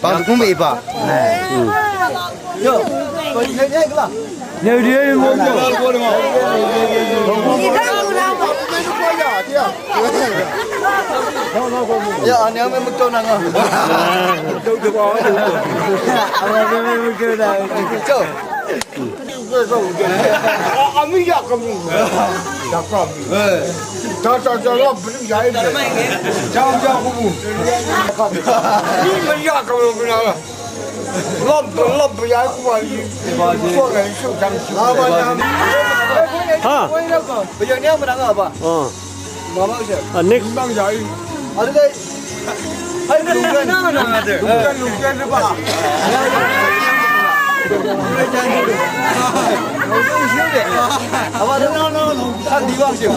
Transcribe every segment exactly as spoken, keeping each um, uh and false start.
Pang kung ba iba. Ya, ani ame mukto nanga. Ami ya kamu. Ya kamu. Ta ta ta la beli ya ini. Jauh jauh kubu. Ini ya kamu kenal. Lop lop ya kubu. Kubu lagi su jam su. Ha. Bây giờ neo mà đang ở bà. Ờ. Mà bao giờ? À, next. Đang dạy. Ở đây. Hai lùng lên. Lùng lên, lùng lên đấy bà. Apa tu? Kan di bang siu.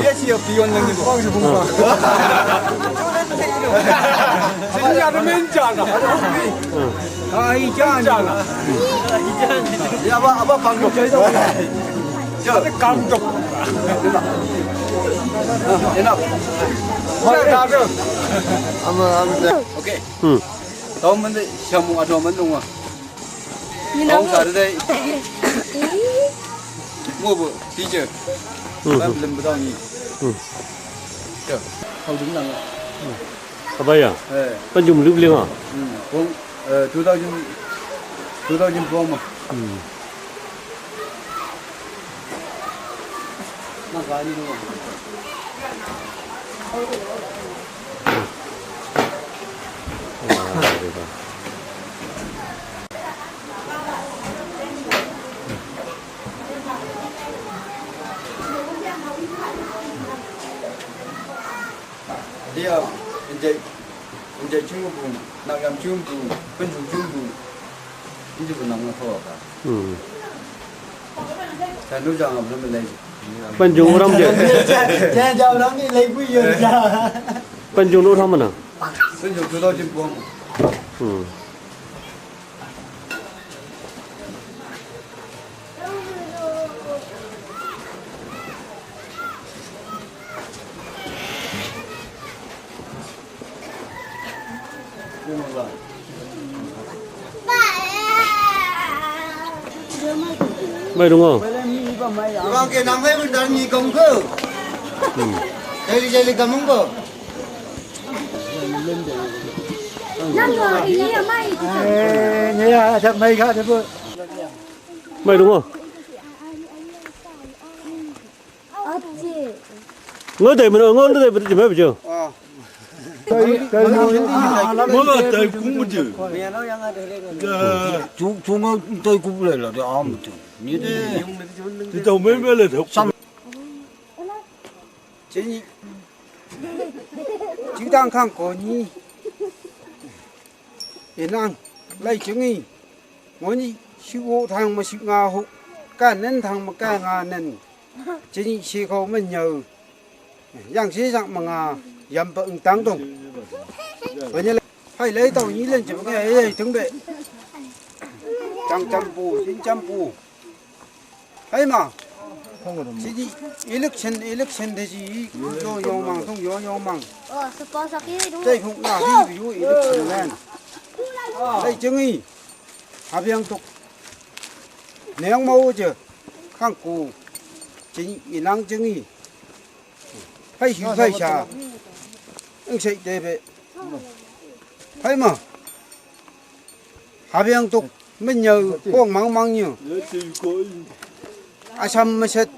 Dia siap pion lagi. Bang siu bang. Sini ada mencana. Hai jana. Ya apa apa panggung. Kamdok. Enough. Ama ama. Okay. Hmm. Tau man de shamu ado man dong wa. Tau sa de. Mo bo teacher. Hmm. Ba lim ba dong ni. Hmm. Hau ding lang. Abaya. Eh. Panjum lip ling ah. Hmm. Kong eh two thousand two thousand four ma. Hmm. Dia, injek, injek cumbu, nak ngam cumbu, penjung cumbu. Ini pun nama kau apa? Hmm. Saya tu jangan belum lagi. Panjung orang je. Jangan jangan orang ni lagi pun ya. Panjung orang mana? Penjung tu tahu cumbu. Hmm. Mai đúng không? Vâng, cái nắng với mình đang nhì công cơ. Đây là dây lịch cảm ơn cơ. Năm rồi, ý nghĩa mai. Ê, nhớ à, chắc mày gã thế vợ. Mai đúng không? Ngơ tei mano, ngơ tei mano, mano. Mơ tei kum mano. Chu chu ngơ tei kum le la de am tu. Ni de. Ti tau me me le de. Sam. Chini. Chu dang khang ko ni. Inang lai chungi. Ngoni shu wo thang ma shu nga ho. Ka nen thang ma ka nga nen. Chini shi khou men nyau. Yang shi sang ma nga yam pa ng tang dong. Wani lai hai lai tau ni len chim ke hei hei thung be. Chang cham pu, sin cham pu. Hai ma. Chini election, election de ji yo yo mang thung yo yo mang. Chai phung na hi yu election len. Lai chungi. Habiang tuk. Neng mau je. Khang ku. Chini inang chungi. Phai hiu phai sha. Eng sei te be. Phai ma. Habiang tuk. Men nyau kong mang mang nyu. Asam maset.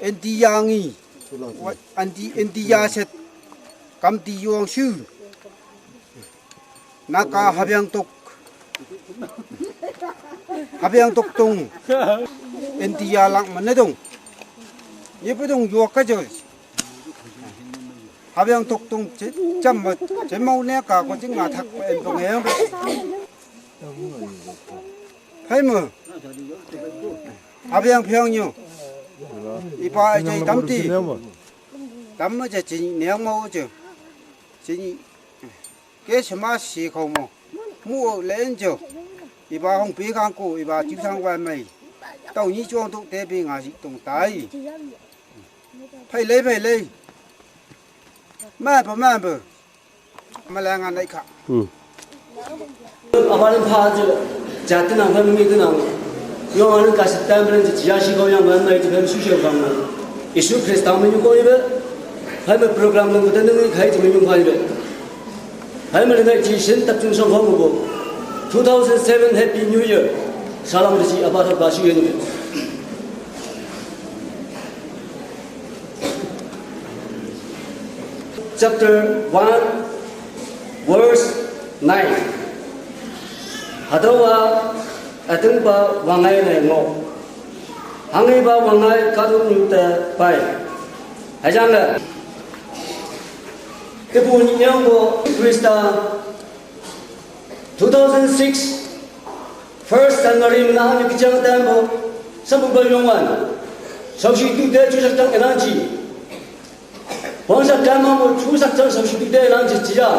Enti yang i. Enti enti ya set. Kam ti yuang shu. Naka habiang tuk. Habiang tuk tung. India lang mana dong. Ye pe dong yuak ka jo. Habiang tuk tung cham ma cham mau ne ka ko ching nga thak en dong em. Hai mo. Habiang phiang nyu. Ipa ai chai tam ti. Tam ma cha chini ne mau cha. Chini. Ke sema si khou mo. Mu o len jo. Iba hong pi kang ku, iba chiu thang wan mai. Tau nyi chuang tu te pi nga ji tong tai. Phai lei, phai lei. Ma pa ma pa. Ma la nga nai kha. Hmm. Abalin pha ji, ja tin ang pha mi tin ang. Yong an ka sit tam ren ji ya shi ko yang ban mai ji pha su shi bang. Yesu Krista mi ko ibe. Hai me program nang ko tan nang khai ji mi yong pha ibe. Hai me nai ji shin tap chung song hong ko. Two thousand seven Happy New Year. Salam ji abar ba shi yen. Chapter one, verse nine. Hadawa atingba wangai ne ngo. Hangiba wangai kadun yu te pai. Hajanga. Tibu nyang bo Krista two thousand six, first January na ni kijang tambo, sabu ba yongwan. Saushi tu de chu sak tang elanchi. Bangsa kama mo chu sak tang saushi tu de elanchi chia.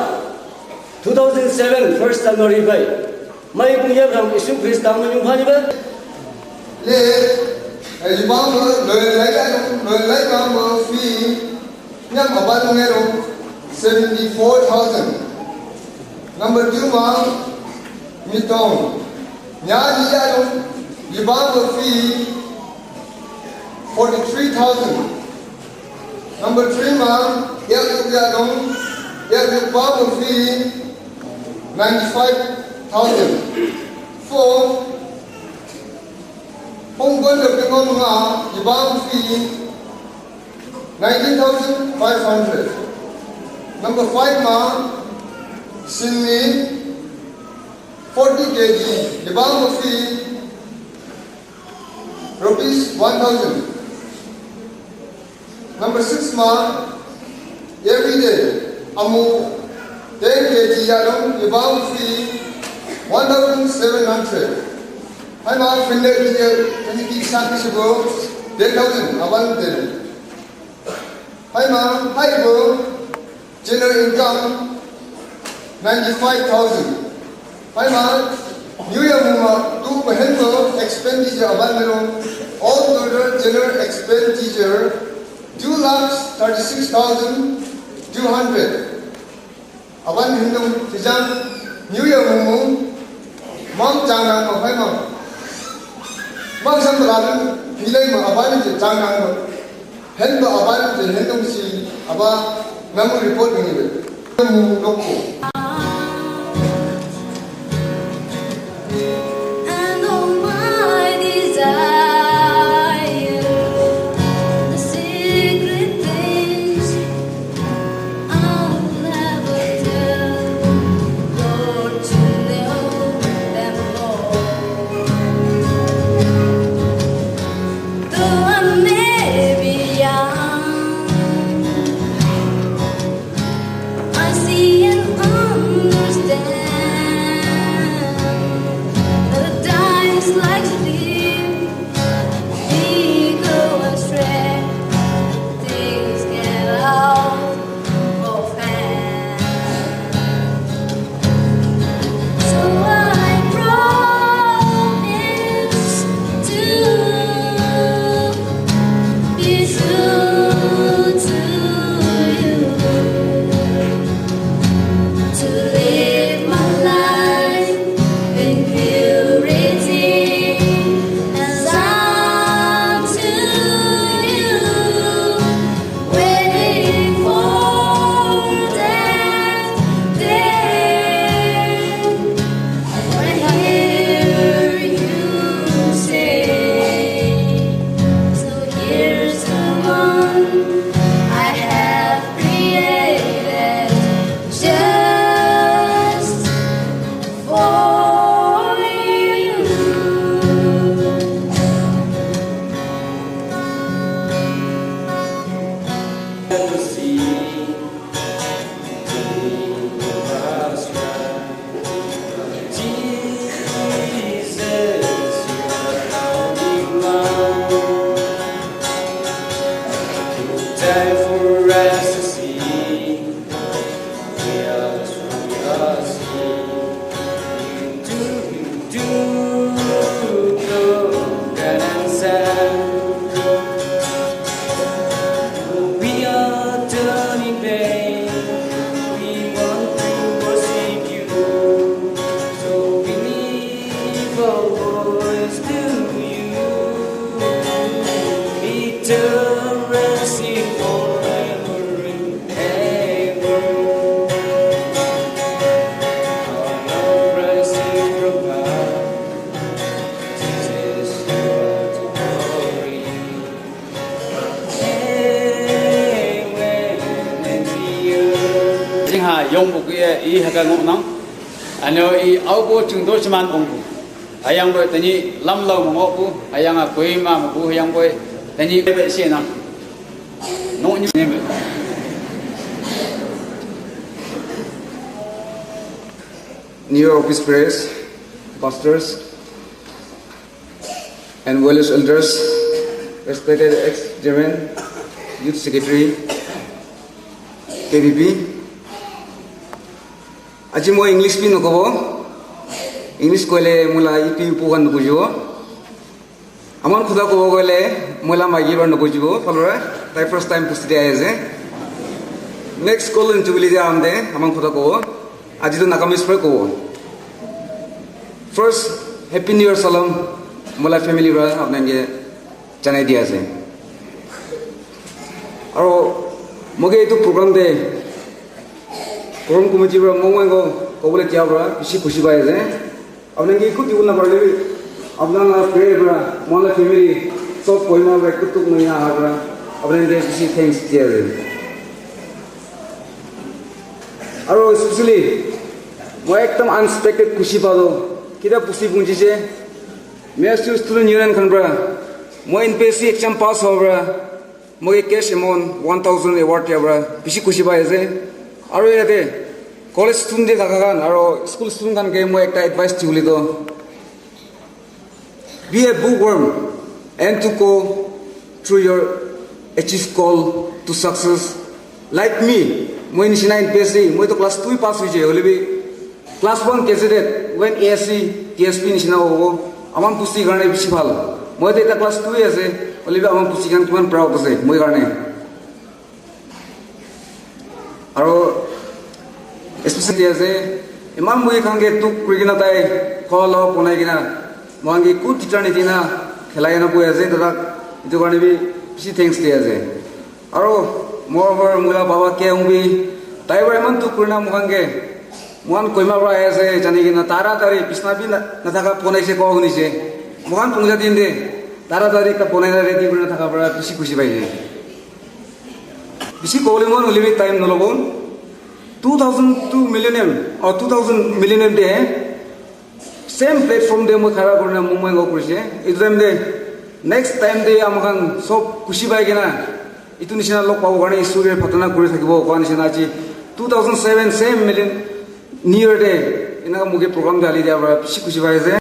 Two thousand seven, first January bai. Mai pung yep ram Yesu Krista mo yung phani ba. Le, eh, jibang mo, lo lai ka, lo lai ka mo fi. Nyam aban ngero seventy-four thousand. Number two ma, Mitong. Nya di ya lo, Libang fi forty-three thousand. Number three ma, ya lo ya lo, ya lo ba fi ninety-five thousand. Four, Hong Kong lo ke ma, Libang fi nineteen thousand five hundred. Number five ma, Sydney, forty K G, Libang fee, rupees one thousand. Number six ma, every day, amu, ten K G yalong, Libang fee, one thousand seven hundred. Hai ma, fender ki, twenty six, ten thousand, aban ten. Hai ma, hai bo, general income ninety-five thousand. Hai ma, New Year mu ma, tu ma hen bo, expenditure aban melo, all total general expenditure two lakhs thirty-six thousand two hundred. Aban hindung tijang New Year mumu, mam jangnang ma phai ma. Mam sam bala pilai ma aban je jangnang ma. Hen ba aban je hindung si aba namu report ngi be. Mumu lokko. And all my desire, the secret things I'll never tell. Lord, you know them all. Though I may be young, I see an Yongbu kuya i haka ngok nang. Ano i aubo chungdo chiman ongbu. Ayang boy tani lam lau mo ngokbu. Ayang a koi ma mo bu ayang boy tani bebe siya nang. No ni nebe. New Year office prayers, pastors, and well as elders, respected ex-chairman, youth secretary, K B P. Aji moi English bi nokobo. English koile mola ipi upu kan nobujibo. Aman khuda kobo koile mola magi bar nobujibo. Palora, tai first time pusti de aise. Next call in jubilee de amde, aman khuda kobo. Aji to Nagamese par kobo. First, Happy New Year salam. Mola family ra apnange janai dia ase. Aro moge etu program te, program committee para mongmai ko kobole dia para bishi khushi pai ase. Apnange eku dibo na parle bi, apna la prayer para, mon la family, sob Kohima para eku tuk noya aha para, apnange bishi thanks dia ase. Aro especially, moi ekdam unexpected khushi palo, kida pusi punji se, Mayor Student Union khan para, moi N P S C exam pass howa para, moi cash amount one thousand award dia para bishi khushi pai ase. Aro yate college student de thaka khan aro school student khan ke moi ekta advice dibole to, be a bookworm and to go through your achieve goal to success. Like me, moi nishina N P S C, moi to class two pass hoise, hoile bi class one K Z T, when A S C, T S P nishina hobo, aman pusti karne bishi bhal. Moi to eta class two ase, hoile bi aman pusti khan kiman proud ase moi karne. Aro especially ase, iman moi khan ke tuk kuri kena tai kho lo bonai kena, moi khan ke ku teacher ni dina khelai na koi ase, to tak itu karne bi bishi thanks di ase. Aro moreover, moi la baba ke hung bi, tai para iman tuk kurina moi khan ke, moi khan Kohima para ahi ase jani kena, tara tari bisna bi na, na thaka bonai se ko huni se. Moi khan pungja din de, tara tari ekta bonai na ready kurina thaka para bishi khushi pai se. Bishi kobole mon hoile bi time nolobo. Two thousand two millennium, or two thousand millennium de, same platform de moi khara kurina mumbai go kurise. Itu time de, next time de amakhan sob khushi pai kena, itu nishina log pabo karne Isore pratana kuri thakibo koa nishina aji two thousand seven same million New Year de, enaka moke program de ali dia para bishi khushi pai ase.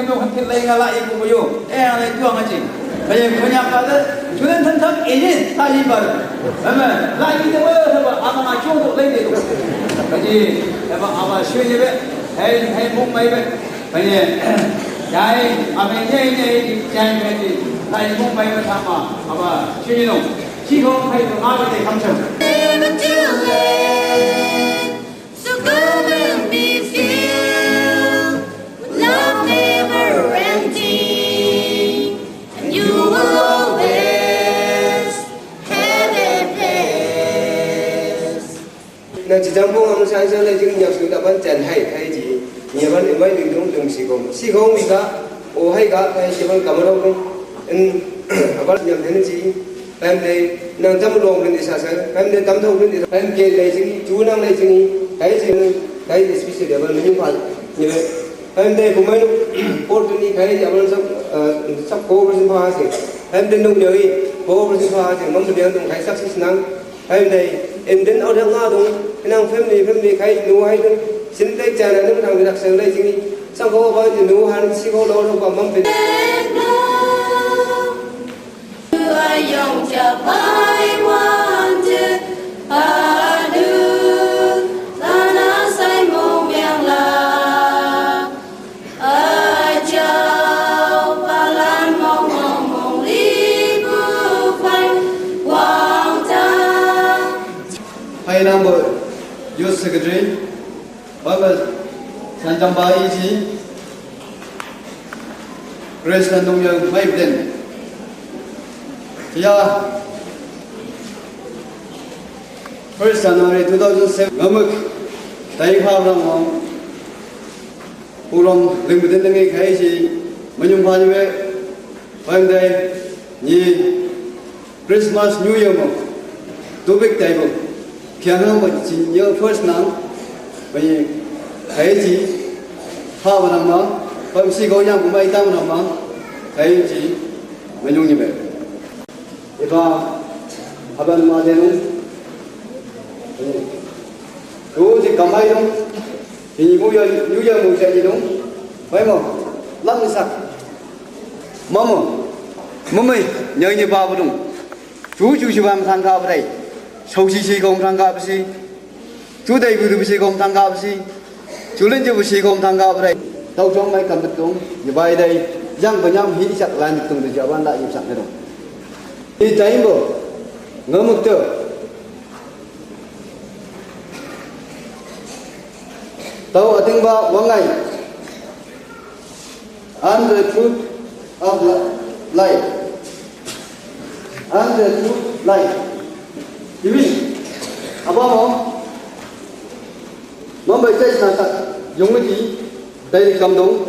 Ino hanthit lai nga la i ku yo. Eh, ang lai tuang aji. Kaya kanya ka de, julen than thak ini ta i bar. Ama, la i de wa ba ama nga chong do lai de. Kaji, ama ama shui ni be. Hai, hai mung mai be. Kaya, jai, ama ne ne jai be ji. La i mung mai be thama. Ama shui ni no. Chi ho hai ma be de kam chang. Never too late. So come and be filled with love never ending, and you will always have a place. Na chijang pong ang sai sai le jing nyap su da ban jan hai hai ji. Nya ban mai ding dong dong si gong. Si gong mi ka, o hai ka, hai si ban kamaro dong. En, aban nyam hen ji. Pem de nang tam long rin isa sa, pem de tam thong rin isa, pem ke lai sing, chu nang lai sing, kai sing, kai especially abang ni pa, ni be. Pem de kumai nu, por tu ni kai abang sab, sab ko bersin pa sing. Pem de nuk nyoi, ko bersin pa sing, mam de biang tung kai success nang. Pem de, and then out yang ngadong, nang family, family kai nu hai tung, sin de jana nang nang rak sel lai sing, sang ko ba nu han si ko lo lo pa mam pe. Hai number, Youth Secretary. Bible sanjam ba iji Grace na nung yang mai den. Ya, first January two thousand seven, ngamuk, tai pha ram mo. Purom ling biden ngi kai si, manyung pha ni be, bang dai, ni, Christmas, New Year mo. Tubik tai bo. Kiang nang bo chin year first nang. Bai kai ji. Ha ba nang ma. Pam si go yang bu mai tang nang ma. Kai ji. Manyung ni be. Iba aban ma de nung. Tu ji kamai nung. Ni mu ya, New Year mu sa ji nung. Bai mo. Lang sak. Mama, mamai, nyai ni ba budung. Chu chu shi bam thang ka brai. Sau shi shi gom thang ka bsi. Chu dai bu du shi gom thang ka bsi. Chu len ji bu shi gom thang ka brai. Tau chong mai kam tung. Ni bai dai. Yang ba nyam hi sak lan tung de jaban la yim sak ne dong. Ni tai bo. Ngamuk to. Tau ating ba wangai. And the truth of li-, life. And the truth life. Iwi. Apa mo? Mambai chai na tak. Yung ti. Dai kam dong.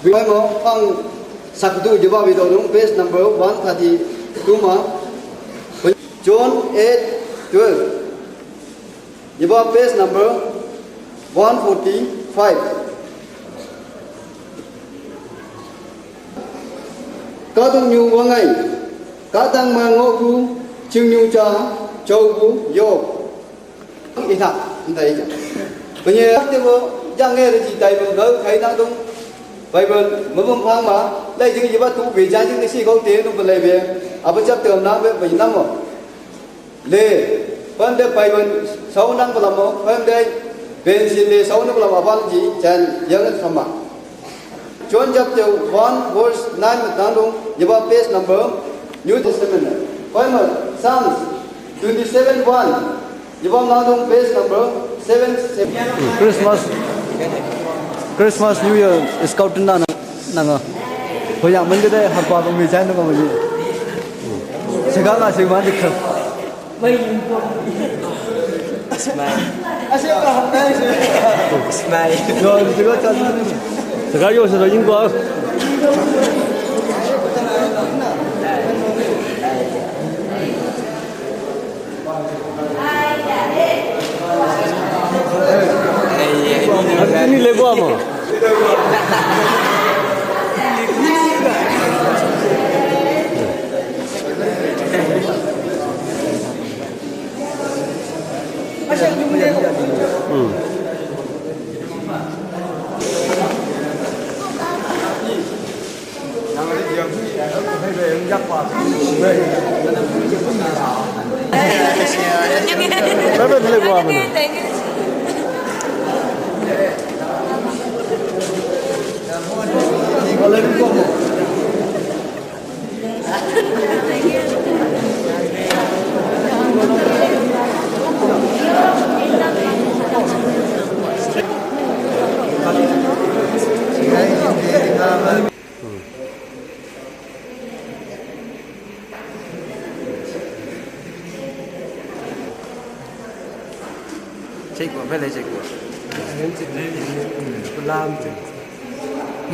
Wi mo pang sak du jawab itu dong. Page number one thirty two ma. John eight twelve. Iba page number one forty-five. Ka tung nyu wa ngai, ka tang ma ngo ku, ching nyu cha, chau ku, yo. Ina, ndai ja. Penye te bo, jang nge re ji tai bo, ga kai nang tung. Bible, mabum phang ma, lai jing iba tu be, jang jing si ko te, nu pelai be. Apa chap te na be, be nam mo. Le, pande Bible sau nang pelamo, pande bensin le sau nang pelamo abang ji, jan yang sama. John chapter one verse nine nang dong, yaba page number, New Testament. Bible, Psalms twenty-seven one, yaba nang dong page number seven seven. Christmas, Christmas, New Year, scout na na. Nanga. Hoya mande de harpa ko mi chan ko mi. Sega nga sega mande kha. Smile. Smile. Yo, sega cha. Sega yo sega yin kwa. Ini lego ama. Hmm. Check ko, pele check ko.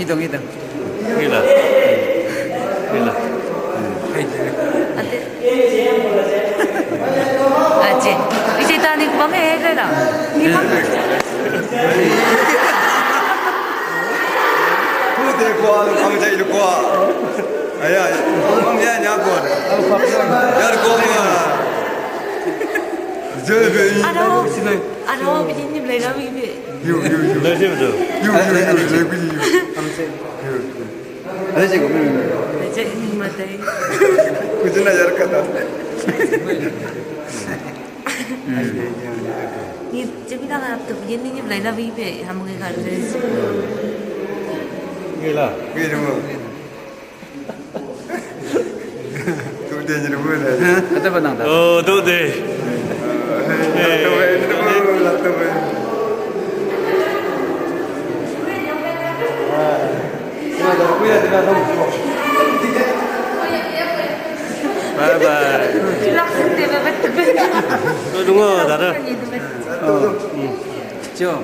Ngidong, ngidong. Ngila. Ngila. Ate. Aje. Isi tani bang eh, eh, na. Ni bang. Ku de ko, ang jai ko. Aya, ang ya nya ko. Ya ko ma. Jai be. Ano, ano, bini ni blai na mi be. Yo, yo, yo. Lo sih betul. Yo, yo, yo, yo, yo. Ada sih, gue. Aje ni matai. Kucing ajar kata. Ni jemi na tu, bini ni blai na mi be, ham ke kan. Gila. Gila. Tuh dia jadi bola. Kata benang tak? Oh, tuh deh. Lato ba, lato ba. Bye bye. Tuh, tunggu, tar. Oh, hmm. Ciao.